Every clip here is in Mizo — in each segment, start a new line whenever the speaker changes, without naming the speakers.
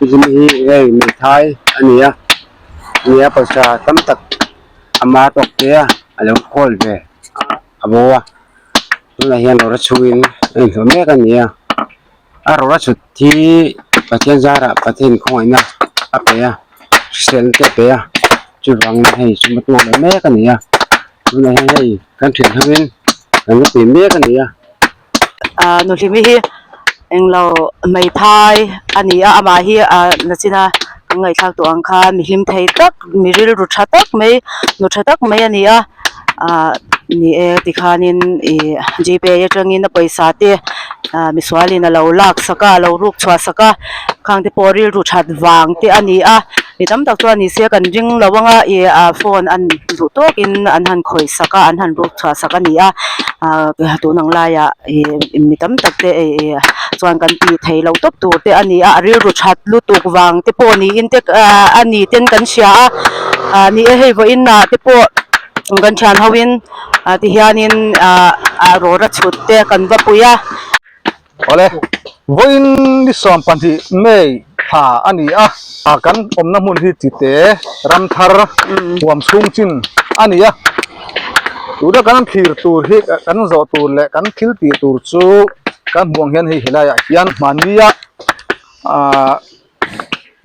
Hlimi hi hei hmeithai a ni a nia pawisa tam tak ama tawk te a alo khawl ve a bo a tunah hian rawra chhungin a inhlawh mek a ni a a rawra chhut hi Pathian zarah Pathian khawngaihna a pe a hriselna te a pe a chuvangin hei sum a tuak leh mek a ni a tunah hian hei kan thian hovin kan la pui mek a ni a.
Ahh nuhlimi hi englo hmeithai a ni a amah hi ahh nachina kan ngaihthlak tawh ang khan mi hlim thei tak mi rilru tha tak mai nu tha tak mai a ni a ahh ni e tikhanin ih g pay atangin a pawisa te ahh misualin a lo lak sak a a lo ruk chhuah sak a khang te pawh rilru that vang te a ni a mi tam tak chuan ni se kan ring lo anga ih ah phone an duh tawkin an han khawih sak a an han ruk chhuah sak a ni a ah tun ang laiah ih mi tam tak te ih chuan kan tih theih loh tawp tur te a ni a a rilru that lutuk vang te pawh niin te ah a ni ten kan hria a ah ni e hei vawiin ah te pawh kan thian ho in ah ti hianin ah ah rawra chhut te kan va pui a.
Awle, vawiin ni 12 May thla a ni a, kan awmna hmun hi Chite ram thar huam chhung chin a ni a. Tuna kan thlir tur hi kan zawh tur leh kan thil tih tur chu kan hmuh ang hian hei helaiah hian hmannia ah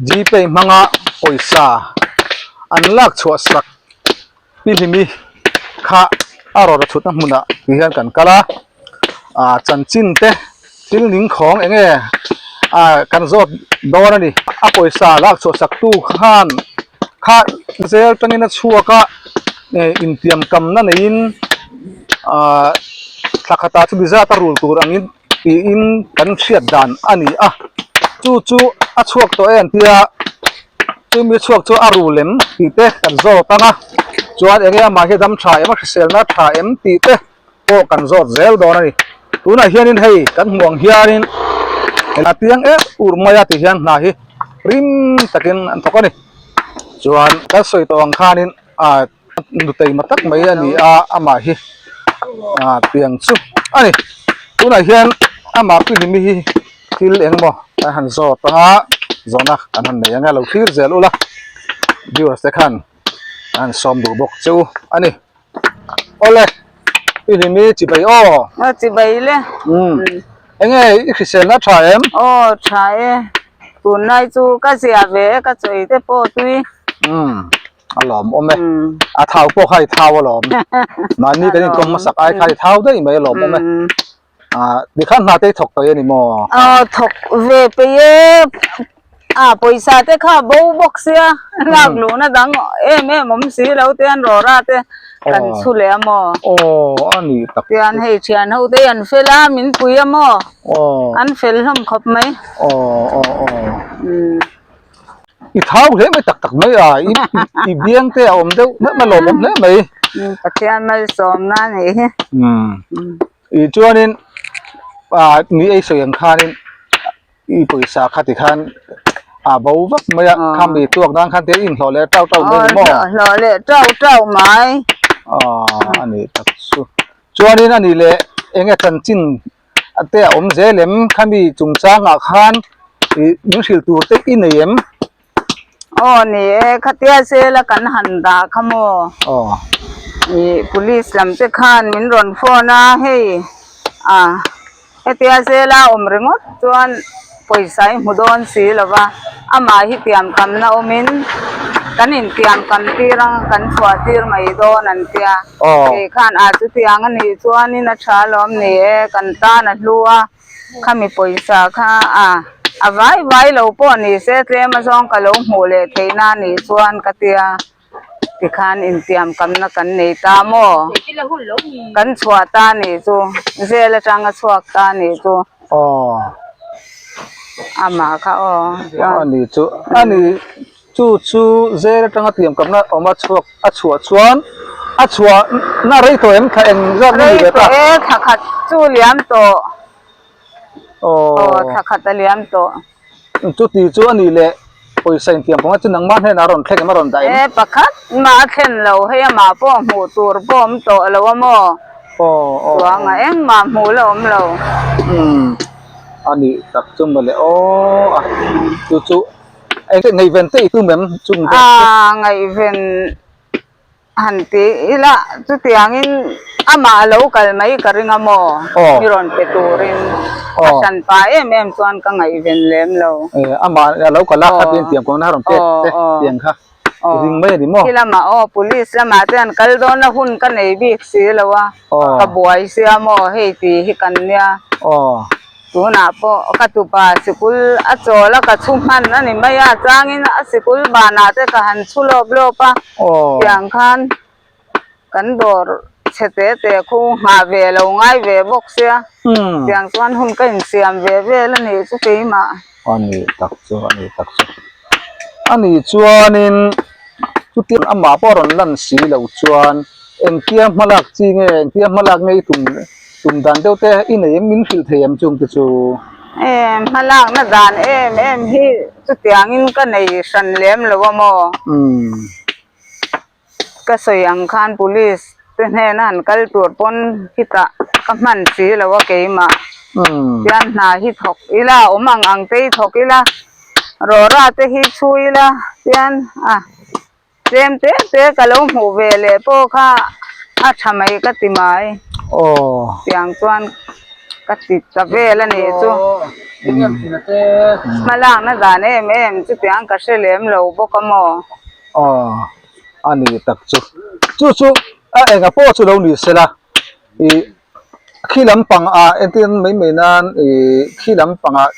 Gpay hmanga pawisa an lak chhuah sak Pi Hlimi kha a rawra chhutna hmunah ti hian kan kal a, ah chanchin te thil ning khawng eng nge ah kan zawt dawn a ni. A pawisa lak chhuah sak tu khan kha zel tangin a chhuak a, intiam kamna neiin ah thla khatah chu bizat a rul tur angin tiin kan hriat dan a ni a, chu chu a chhuak tawh e an tia. Chumi chhuak chu a ru lem tih te kan zawt ang a, chuan eng nge amah hi dam tha em a hriselna tha em tih te pawh kan zawt zel dawn a ni. Tunah hianin hei kan hmuh ang hianin a piang em ur mai a ti hian hna hi rim takin an thawk a ni. Chuan kan sawi tawh ang khanin ah nutei ma tak mai a ni a, amah hi ah piang chu a ni. Tunah hian amah Pihlimi hi thil eng maw kan han zawt ang a, zawhna kan han nei ang a, lo thlir zel ula viewers te khan an han sawm duh bawk che u a ni. Awle Pihlimi chibai aw.
Aw chibai le.
Umm eng nge i hriselna tha em?
Aw tha e, tunlai chu ka zia ve e ka chawi te pawh tui.
Umm. A lawm awm e. A thau pawh kha i thau a lawm. Mahni kan inkawm hmasak ai kha i thau daih mai a lawm awm e. Tikhan hna te i thawk peih a ni maw?
Aw thawk ve peih e. A pawisa te kha bo bawk sia lak luhna dang em em awm si lo te an rawra te kan chhu leh a maw?
Aw a ni tak.
Tian hei thian ho te hi an fel a min pui a maw? An fel hlawm khawp mai.
Aw aw aw. I thau hle mai tak tak mai a, i biang te a awm deuh hleuh mai lawmawm hle mai.
Pathian malsawmna a nih hi.
I chuanin ah ni ei sawi ang khanin i pawisa kha ti khan a bo vak mai a, khami tuak nan khan te i inhlawh leh tau tau mai a ni maw?
Inhlawh leh tau tau mai.
Aw a nih tak chu. Chuanin a nih leh eng nge chanchin A te a awm zel em? Khami chungchangah khan ih min hrilh tur te i nei em?
Aw ni e, khatia zela kan han dah kha maw?
Aw.
Ih police lam te khan min rawn phone a, hei ah hetia zela awm ringawt chuan pawisa i hmu dawn si lo va, amah hi tiamkamna awmin kan intiamkam tir ang kan chhuah tir mai dawn an tia. Kei khan ah chutiang a nih chuanin a tha alawm ni e, kan tan a hlu a, khami pawisa kha a a vai vai lo pawh ni se tlem azawng ka lo hmuh leh theihna a nih chuan ka tia tikhan intiamkamna kan nei ta maw? Kan chhuah ta a nih chu, zel atanga chhuak ta a nih chu. Amah kha aw.
A nih chu, a nih. Chu chu zel atanga tiamkamna awm a chhuak a chhuah chuan a chhuah na rei tawh em thla eng zat nge ni ve ta?
Rei tawh e, thla khat chu liam tawh. Aw thla khat a liam tawh.
Chuti chu a nih leh pawisa intiamkamna chu nangmah hnenah a rawn thleng em a rawn dah em?
E pakhat mah a thlen lo, hei amah pawh hmuh tur pawh awm tawh lo a maw? Chuanga engmah hmuh la awm lo.
A nih tak chu mawle aw a chu chu. Eng ngaihven te i tum em chung vel chu?
A ngaihven han ti ila chutiangin amah a lo kal mai ka ring a maw mi rawn pe turin a hran pa em em chuan ka ngaihven lem lo.
Amah a lo kal a khatin tiang kawngna a rawn pek te tiang kha i ring mai a ni maw?
Khi lamah aw police lamah te an kal dawn a hun ka nei bik si lo a ka buai sia maw hei ti hi kan nia. Tunah pawh ka tupa sikul a chawl a, ka chhu hman a ni mai a, changin a sikul banah te ka han chhu lawp lawp a, tiang khan kan dawr chhe te te khu nghah ve lo ngai ve bawk sia, tiang chuan hun ka insiam ve vel a nih chu keimah.
A ni tak chu, a ni tak chu. A ni chuanin chutiang amah pawh a rawn lan si lo chuan engtia hmalak chi nge, engtia hmalak nge i tum Tum dan deuh te i nei em min hrilh thei em chung te chu?
Em, hmalakna dan em em hi chutiangin ka nei hran lem lo a maw?
Umm.
Ka sawi ang khan police te hnena han kal tur pawn khitah ka hman si lo a keimah.
Umm.
Tian hna hi thawk ila, awm ang ang te hi thawk ila, rawra te hi chhu ila tian a. Tlem te te ka lo hmuh ve leh pawh kha a tha mai ka ti mai.
Aw.
Tiang chuan ka ti ta vel a nih chu. Hmalakna dan em em chutiang ka hre lem lo bawk a maw?
Aw, a ni tak chu. Chu chu a enga pawh chu lo ni sela ih Khi lampang ah entir mai mai nan ih khi lampang ah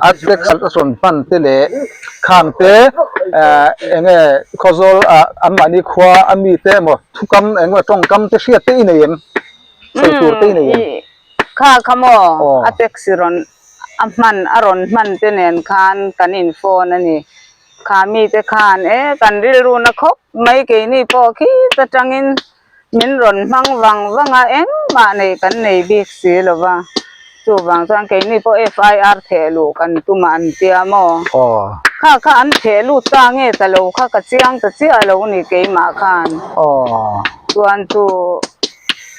a tax a rawn hman te leh khang te eh eng nge khawzawl ah an mahni khua a mi te emaw thukam eng emaw tawngkam te hriat te i nei em? Sawi tur te i nei em?
Kha kha maw a taxi rawn a hman a rawn hman te nen khan kan in phone a ni. Kha mi te khan e kan rilru na khawp mai keini pawh khit atangin Min rawn hmang vang vang a, engmah nei kan nei bik si lo va, chuvang chuan keini pawh FIR theh luh kan tum a an tia maw?
Aw.
Kha kha an theh lut ta nge ta lo kha ka chiang ta chiah lo ni keimah khan.
Aw.
Chuan chu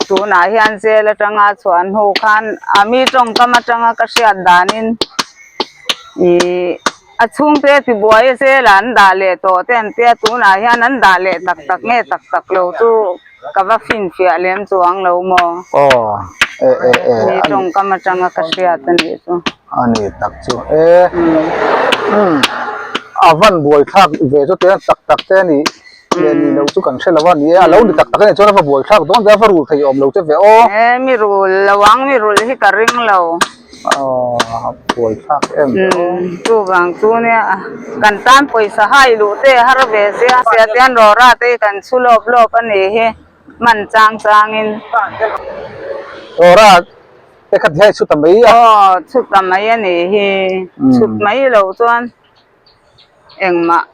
tunah hian jail atanga chhuah hnu khan a mi tawngkam atanga ka hriat danin ih A chhungte tibuai a zela an dah leh tawh te an tia tunah hian an dah leh tak tak nge tak tak lo chu ka va finfiah lem chuang lo maw?
Aw e e e
Mi tawngkam atanga ka hriat a nih chu.
A ni tak chu e umm a van buai thlak ve chu te tak tak te a nih leh ni lo chu kan hre lo a ni e a lo ni tak tak a nih chuan a va buai thlak dawn ve a va rul thei awm lo che ve aw.
E mi rul lo ang mi rul hi ka ring lo.
Aw buai thlak em ve aw.
Chuvang chu nia kan tan pawisa hai luh te har ve sia sia tian rawra te hi kan chhu lawp lawp a nih hi hman chang chang in.
Rawra te kha ti hai chhu ta mai a.
Aw chhu ta mai a nih hi chhut mai lo chuan engmah.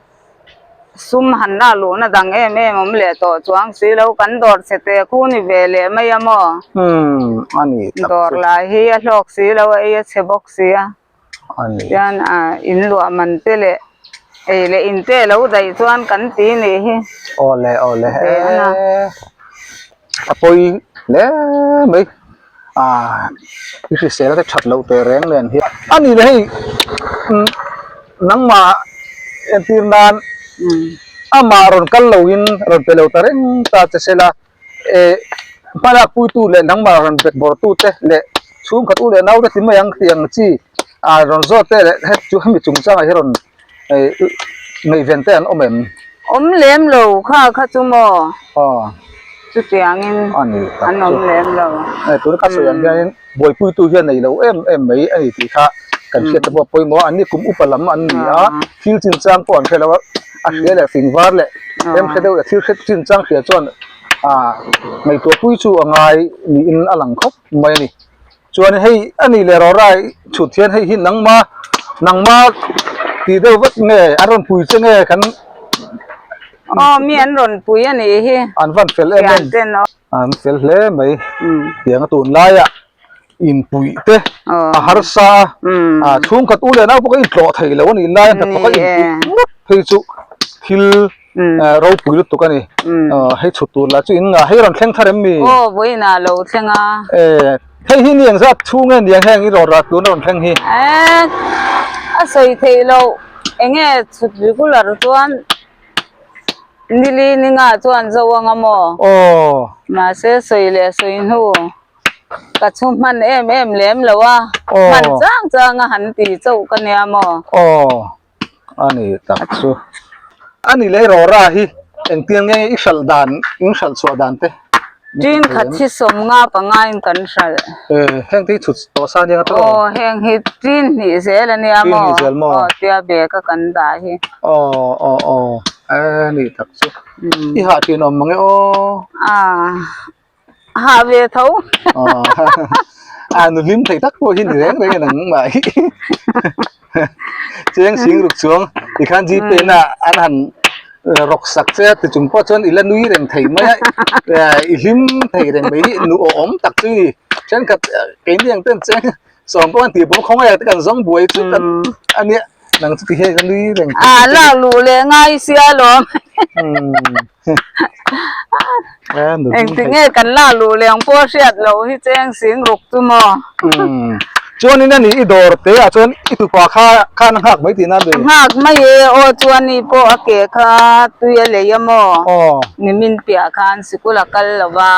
Sum han lak luhna dang em em awm leh tawh chuang si lo, kan dawr chhe te khu ni ve leh mai a maw?
Umm a ni tak chu.
Dawr lai hi a hlawk si lo a, ei a chhe bawk si a.
A ni.
Chuan a in luah man te leh ei leh in te lo daih chuan kan ti nih hi.
Awle awle e a pawi hle mai a i hrisel te that loh teh reng nen hian a ni le hei nangmah entir nan amah rawn kal lo in rawn pe lo ta reng ta che sela eh hmalak puitu leh nangmah rawn bet bawr tu te leh chhungkhat u leh nau te ti mai ang tih ang chi ah rawn zawt te leh het chu hemi chungchangah hi rawn eh ngaihven te an awm em?
Awm lem lo kha kha chu maw?
Aw.
Chutiangin
an
awm lem lo.
Hei tuna ka sawi ang hianin buaipuitu hian nei lo em em mai a ni tih kha kan hriat te pawh a pawimawh a, an ni kum upa lam an ni a, thil chinchang pawh an hre lo a, a hria leh fing var leh em hre deuh leh thil hre chinchang hria chuan ah ngaihtuah pui chu a ngai niin a lang khawp mai a ni. Chuan hei a ni leh rawh rai chhut hian hei hi nangma nangma tih deuh vek nge an rawn pui che nge kan
Aw mi an rawn pui a nih hi.
An van fel em em. An fel hle mai. Tiang a tun laia inpuih te a harsa a, a chhungkhat u leh nau pawh ka intlawh thei lo a nih lai a hnathawk a inpuih ngawt phei chu thil ropui lutuk a ni. Hei chhut tur lah chu in ngah hei rawn thleng thar em mi?
Aw vawiinah lo thleng a.
Hei hi ni engzat chhung nge niang heng i rawn rat tun a rawn thleng hi?
A sawi theih loh. Enge chhut regular chuan nili ninga chuan zo anga maw?
Aw.
Mahse sawi leh sawi hnu ka chhu hman em em lem lo a, hman chang chang a han ti chauh ka nia maw?
Aw. A ni tak chu. A ni leh Rora hi engtiang nge i hralh dan, in hralh chhuah dan te?
Tin khat hi 50 pangain kan hralh.
E, heng te hi chhut tawh sa ania tawh?
Aw, heng hi tin hnih zel ania maw?
Tin hnih zel maw?
Aw, tia bag a kan dah hi.
Aw, aw, aw, a ni tak chu. I hah thin awm mang e aw.
A, hah ve tho.
Aw, a nu hlim thei tak pawh hi ni reng reng in ang mah hi. Cheng sing ruk chuang tikhan Gpay na an han rawk sak che a ti chung pawh chuan i la nui reng thei mai a i hlim thei reng mai hi nu awm tak chu i ni thenkhat keini ang ten cheng sawm pawh an tih bawm khawngaih ah te kan zawng buai chu kan a nia nang chu ti hian i la nui reng thei
A lak luh leh ngai sia lawm Engti nge kan lak luh leh ang pawh hriat loh hi cheng sing ruk chu maw?
Chuanin ani i dawr te ah chuan i tupa kha khan a nghak mai tihna a ni.
Nghak mai e, aw chuan i pawh a ke kha tui a lei a maw? Nimin piah khan sikul a kal lo va,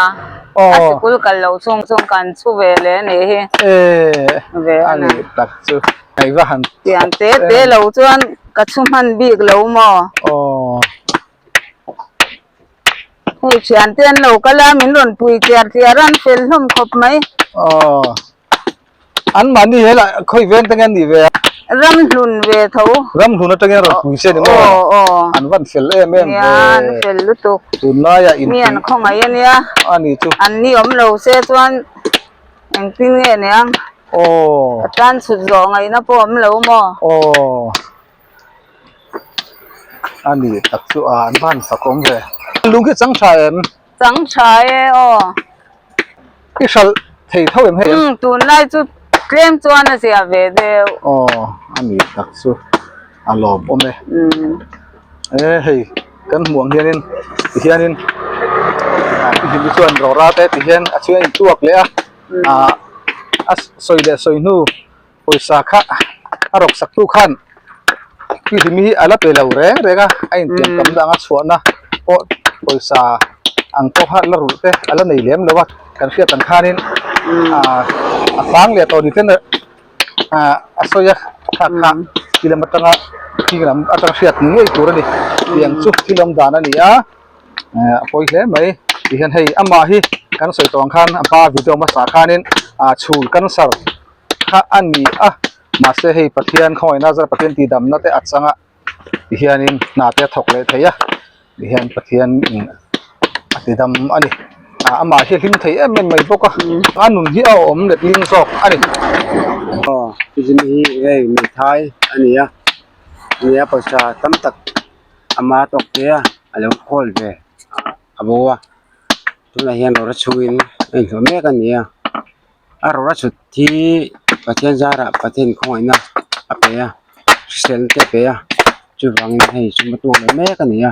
a sikul kal loh chhung chhung kan chhu ve leh a nih hi.
E, a ni tak chu hei va han
Tiang te te lo chuan ka chhu hman bik lo maw?
Aw.
Hei thian te an lo kal a, min rawn pui tliar tliar a, an fel hlawm khawp mai.
Aw, an mahni he lah khawi veng te nge an nih ve a?
Ramhlun ve tho.
Ramhlun atangin an rawn pui che ni maw?
Aw, aw.
An van fel em em ve.
Nia, an fel lutuk.
Tunlaiah in
Mi an khawngaih a nia.
A ni chu.
An ni awm lo se chuan engtin nge niang?
Aw.
Ka tan chhut zawh ngaihna pawh awm lo maw?
Aw. A ni tak chu a an van sak awm ve. Lung hi chang tha em?
Chang tha e aw.
I hralh thei tho em hei?
Umm tunlai chu tlem chuan a zia ve deuh.
Aw a ni tak chu a lawm awm e.
Umm.
E hei kan hmuh ang hianin tihianin ah i hlim hi chuan rawra te tihian a chhung a intuak leh a ah a sawi leh sawi hnu. Pawisa kha a rawk sak tu khan pi hlimi hi a la pe lo reng reng a, a intiam tam dang a chhuahna pawh pawisa ang pawha la rulh te a la nei lem lo a, kan hriat ang khanin ah a fang leh tawh ni ten ah a sawi a kha kha ti lam atanga thing lam atanga hriat ni ngei tur a ni tiang chu thil awm dan a ni a eh a pawi hle mai tihian hei amah hi kan sawi tawh ang khan a hma video hmasa khanin ah chhul cancer kha a ni a mahse hei Pathian khawngaihna zar Pathian tihdamna te a chang a tihianin hna te a thawk leh thei a tihian Pathian in a tidam a ni ah amah hi a hlim thei em em mai bawk a a nun hi a awm let ling zawk a ni.
Aw tizim hi hei hmeithai a ni a nia pawisa tam tak ama tawk te a alo khawl ve a bo a tunah hian rawra chhungin a inhlawh mek a ni a. A rawra chhut hi Pathian zarah Pathian khawngaihna a pe a hriselna te a pe a chuvangin hei sum a tuak leh mek a ni a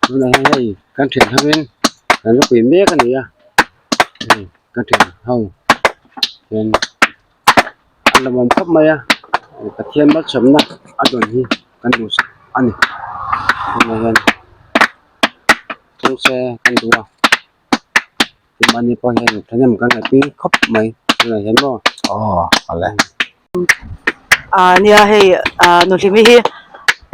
tunah hian hei kan thian hovin kan va pui mek a ni a hei kan thian ho hian an lawmawm khawp mai a Pathian malsawmna a dawn hi kan duhsak a ni tunah hian chawngse kan duh a. Mahni pawh hian thahnem kan ngaihpui khawp mai tunah hian maw.
Aw awle.
Ah nia hei ah nuhlimi hi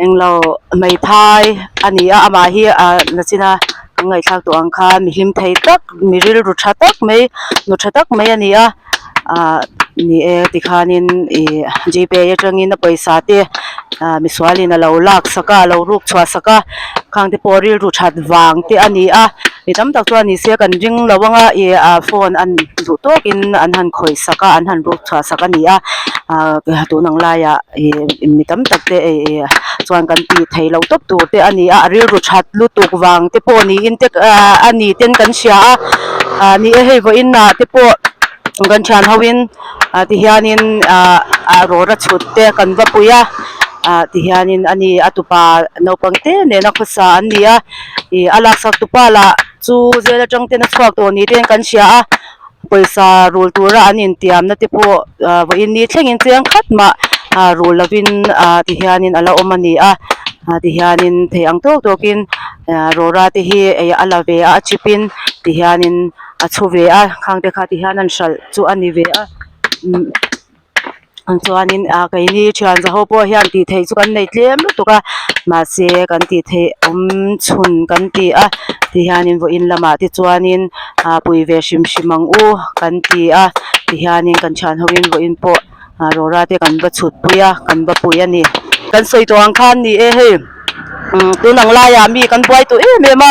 englo hmeithai a ni a amah hi ah nachina kan ngaihthlak tawh ang khan mi hlim thei tak mi rilru tha tak mai nu tha tak mai a ni a ah ni e tikhanin ih gpay atangin a pawisa te ah misualin a lo lak sak a a lo ruk chhuah sak a khang te pawh rilru that vang te a ni a mi tam tak chuan ni se kan ring lo ang a ih ah phone an duh tawkin an han khawih sak a an han ruk chhuah sak a ni a ah tun ang laiah ih mi tam tak te ih chuan kan tih theih loh tawp tur te a ni a a rilru that lutuk vang te pawh niin te ah a ni ten kan hria a ah ni e hei vawiin ah te pawh kan thian ho in ah ti hianin ah ah rawra chhut te kan va pui a ah ti hianin a ni a tupa naupang te nena khawsa an ni a ih a laksak tupa lah chu zel atang ten a chhuak tawh ni ten kan hria a pawisa rul tura an intiamna te pawh ah vawiin ni thlengin chiang khat mah. ah ruh lovin ah ti hianin a la awm a ni a ah ti hianin theih ang tawk tawkin ah rawra te hi ei a la ve a a chip in ti hianin a chhu ve a khang te kha ti hian an hralh chu a ni ve a umm chuanin ah keini thian za ho pawh hian tih theih chu kan nei tlem lutuk a mahse kan tih theih awm chhun kan ti a ti hianin vawiin lamah te chuanin ah pui ve hrim hrim ang u kan ti a ti hianin kan thian ho in vawiin pawh ah rawra te kan va chhut pui a kan va pui a ni kan sawi tawh ang khan ni e hei umm tun ang laiah mi kan buai tawh em em a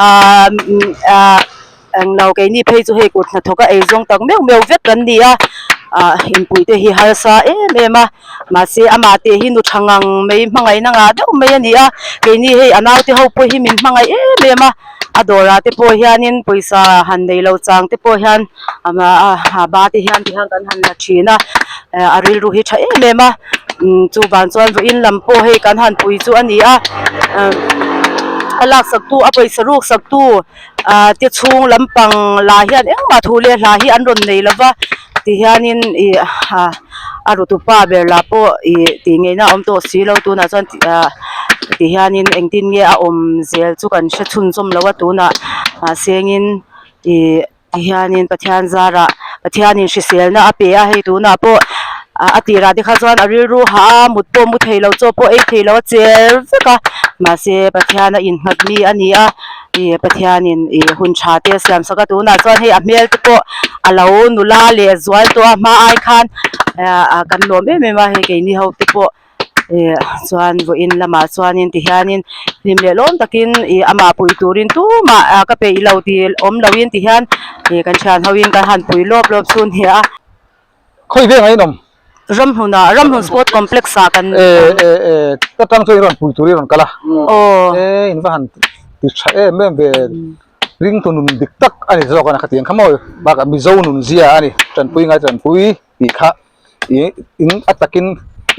ah ah. Englo keini phei chu hei kut hnathawk a eizawng tak meuh meuh vek kan ni a, ah inpui te hi harsa em em a, mahse amah teh hi nu tha ngang mai hmangaihna ngah deuh mai a ni a, keini hei a naute ho pawh hi min hmangaih em em a, a dawrah te pawh hianin pawisa han nei lo chang te pawh hian a ba te hian ti hian kan han la thin a, a rilru hi tha em em a, chuvang chuan vawiin lam pawh hei kan han pui chu a ni a, a laksak tu a pawisa ruk sak tu. ah te chhung lampang lah hian engmah thu leh hla hi an rawn nei lova tihianin ih ah a rutupa ber lah pawh ih tih ngeihna a awm tawh si lo tunah chuan ah tihianin engtin nge a awm zel chu kan hre chhunzawm lo a tunah mahse engin ih tihianin Pathian zarah Pathianin hriselna a pe a hei tunah pawh ah a tirah te kha chuan a rilru hah a mut pawh mu thei lo chaw pawh ei thei lo a cher vek a mahse Pathian a innghat mi a ni a. Ih Pathianin ih hun tha te a siam sak a tunah chuan hei a hmel te pawh a lo nula leh zual tawh a hma ai khan ah kan lawm em em a hei keini ho te pawh ih chuan vawiin lamah chuanin tihianin hlim leh lawm takin ih amah pui turin tumah ah ka peih lo tih awm loin tihian ih kan thian hoin kan han pui lawp lawp chu a ni a.
Khawi veng ah in awm?
Ramhlun ah, Ramhlun Sport Complex ah kan
E e e ta tang chuan i rawn pui tur i rawn kal a.
Aw.
E in va han ti tha em em ve ringtu nun dik tak a ni zawk a ni khatiang kha maw bakah Mizo nun zia a ni tanpui ngai tanpui tih kha i in a takin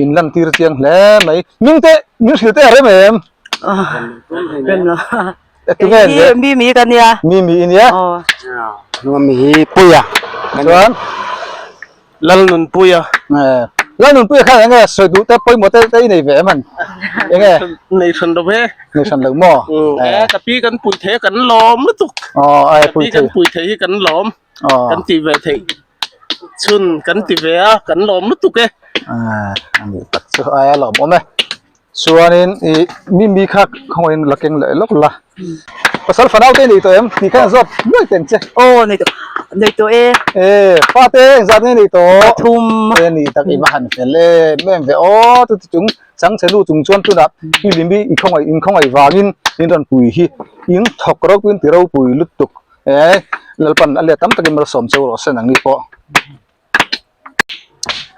in lan tir chiang hle mai. Ming te min hrilh te a rem em?
Rem lo.
Tunge
Kei hi mi mi ka nia.
Mi mi i nia.
Aw.
Nuam hi Puia.
Chuan
Lalnunpuia.
Lalnunpuia khan enge sawi duh te pawimawh te te i nei ve em han? Enge?
Nei hran lo ve.
Nei hran lo maw?
E ka pi kan pui thei a kan lawm lutuk.
Aw ai pui
thei. Ka pi kan pui thei hi kan lawm. Kan ti ve thei chhun kan ti ve a kan lawm lutuk e.
Ani tak chu ai a lawmawm e. Chuanin ih mi mi kha khawngaih in la keng leh lawk la. Pasal fanau te nei tawh em? Tih khan zawt nuai teng che.
Aw nei tawh nei tawh e.
E fate engzat nge nei tawh?
Pathum.
E ni tak i va han fel em em ve aw chuti chung changchhe nu chung chuan tunah i limi i khawngaih in khawngaih vangin in rawn pui hi in thawk ropui in ti ropui lutuk e Lalpan a let tam takin malsawm cheu rawh se nangni pawh.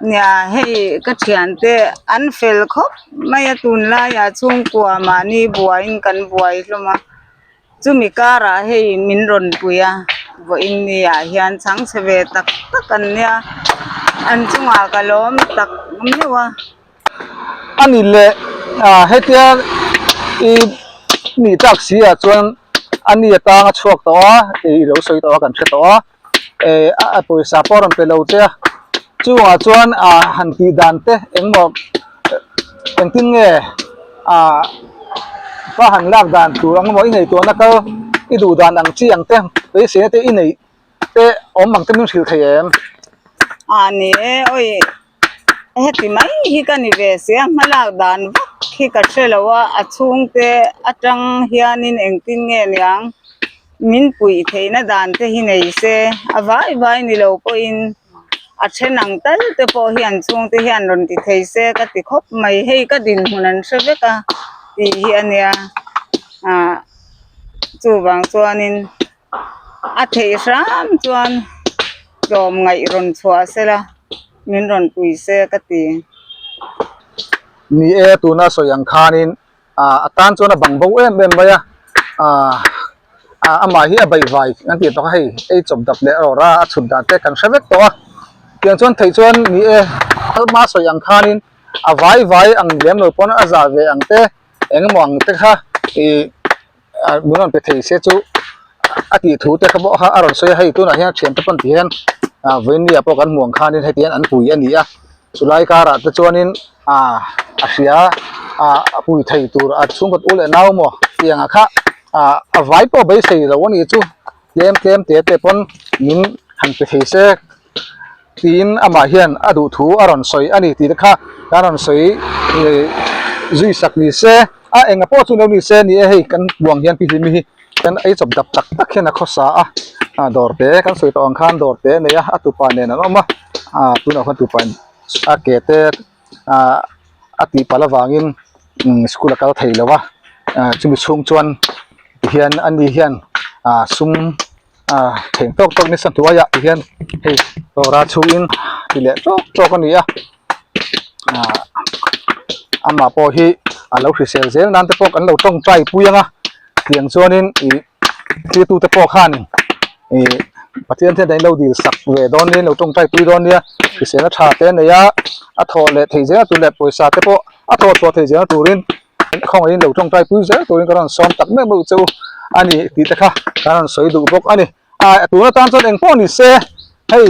Nia hei ka thiante an fel khawp mai a tunlaiah chhungkua mahni buaiin kan buai hlawm a chumi karah hei min rawn pui a vawiin ni ah hian chhangchhe ve tak tak an nia an chungah ka lawm tak meuh a.
A ni leh ah hetia i nih tak si ah chuan a ni atang a chhuak tawh a i lo sawi tawh a kan hre tawh a. eh a pawisa pawh a rawn pe lo che a chungah chuan ah han tih dan te engmaw engtin nge ah pa han lak dan tur ang emaw i ngaihtuahna kal i duh dan ang chi ang te beiseina te i neih te awm ang te min hrilh thei em?
Ah ni e awi heti mai hi ka ni ve sia hmalak dan vak hi ka hre lo a a chhungte atang hianin engtin nge niang Min puih theihna dan te hi nei se, a vai vai ni lo pawhin a then ang tal te pawh hi an chhungte hian rawn ti thei se ka ti khawp mai. Hei ka dinhmun an hre vek a tih hi a nia. Ah chuvang chuanin a theih hram chuan tlawmngaih rawn chhuah sela min rawn pui se ka ti.
Ni e, tuna sawi ang khanin ah a tan chuan a bang bo em em mai a ah ah amah hi a baihvai an tih tawh a hei ei chawp dap leh rawr a a chhut dan te kan hre vek tawh a tiang chuan theih chuan ni e hma sawi ang khanin a vai vai ang lem lo pawn a zah ve ang te eng emaw ang te kha ih ah min rawn pe thei se chu a tih thu te kha pawh kha a rawn sawi a hei tunah hian a thiante pawn ti hian ah vawinia pawh kan hmuh ang khanin heti hian an pui a ni a. Chulai karah te chuanin ah a hria ah a pui thei tur a chhungkhat u leh nau maw tiang ah kha ah a vai pawh beisei lo a nih chu tlem tlem te te pawn min han pe thei se tiin amah hian a duh thu a rawn sawi a ni tih te kha kan rawn sawi ih zui sak ni se a enga pawh chu lo ni se ni e hei kan buang hian pi hlimi hi kan ei chawp dap tak tak hian a khawsa a ah dawr te kan sawi tawh ang khan dawr te a nei a a tupa nen an awm a ah tunah khuan tupa in a ke te ah a tih palh avangin umm school a kal thei lo a ah chumi chhung chuan tihian ani hian ah sum ah theng tawk tawk nasa hnuaiah tihian hei dawra chhungin ti leh tawk tawk a ni a ah amah pawh hi a lo hrisel zel nan te pawh kan lo tawngtai pui ang a tiang chuanin ih thirtute pawh khan ih Pathian hian in lo dil sak ve dawn nia in lo tawngtai pui dawn nia hriselna tha te a nei a a thawh leh theih zel tur leh pawisa te pawh a thawh chhuah theih zel turin khawngaih in lo tawngtai pui zel turin ka rawn sawm tak meuh meuh che u a ni tih te kha kan rawn sawi duh bawk a ni ah tun atan chuan engpawh ni se hei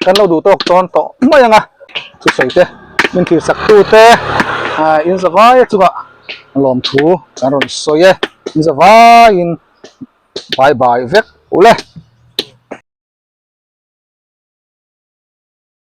kan lo duh tawk tawn tawh mai ang a thusawi te min thil sak tu te ah in zavai chungah lawmthu kan rawn sawi e in zavaiin bye bye vek ule.